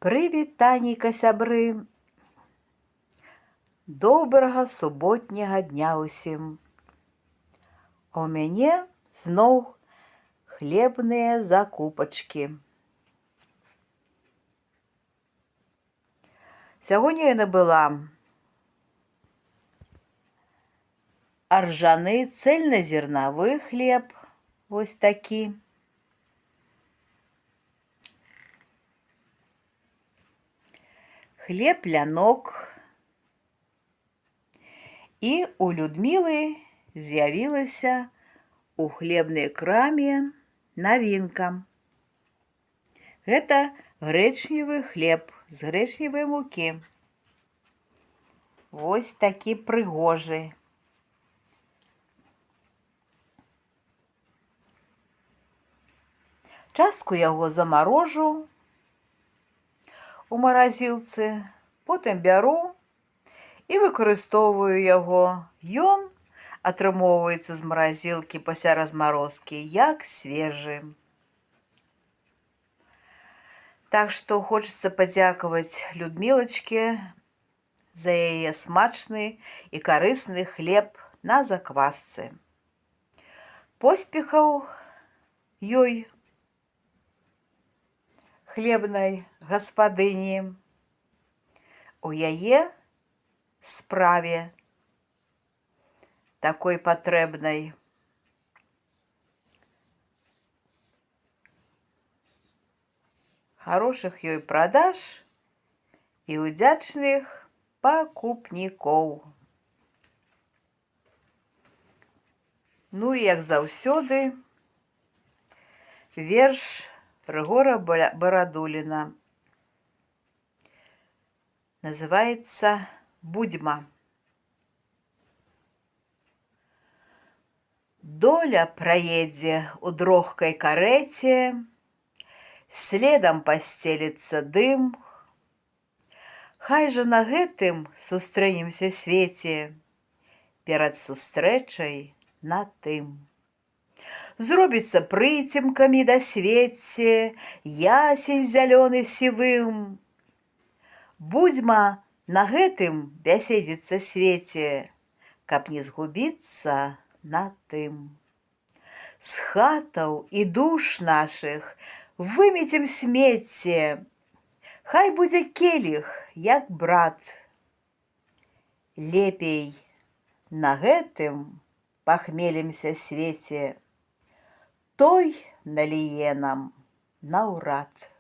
Прывітанейка, сябры! Добрага суботняга дня ўсім. А ў мяне зноў хлебныя закупачкі. Сягоння я набыла аржаны цельназернавы хлеб, вось такі. Хлеб лянок. І у Людмілы з'явілася у хлебнай краме навінка. Гэта грэчневы хлеб з грэчневай мукі. Вось такі прыгожы. Частку яго замарожу у маразілцы, потым бяру і выкарыстоўваю яго. Ён атрымоўваецца з маразілкі пасля размарозкі як свежы. Так што хочацца падзякаваць Людмілачке за яе смачны і карысны хлеб на заквасцы. Поспехаў ёй, хлебнай гаспадыні, у яе справе такой патрэбнай. Хорошых ёй продаж і удзячных пакупнікоў. Ну і, як заўсёды, верш Рыгора Барадуліна. Называется «Будьма». Доля праедзе ў дрогкай карэце, следам пасцелецца дым. Хай жа на гэтым сустрэнемся свеце, перад сустрэчай на тым. Зробіцца прыцемкамі да свеце, ясень зялёны сівым. Будзьма на гэтым бяседзіцца свеце, каб не згубіцца на тым. З хатаў і душ нашых вымецем смецце, хай будзе келіх, як брат. Лепей на гэтым пахмелімся свеце, той наліе нам наўрад.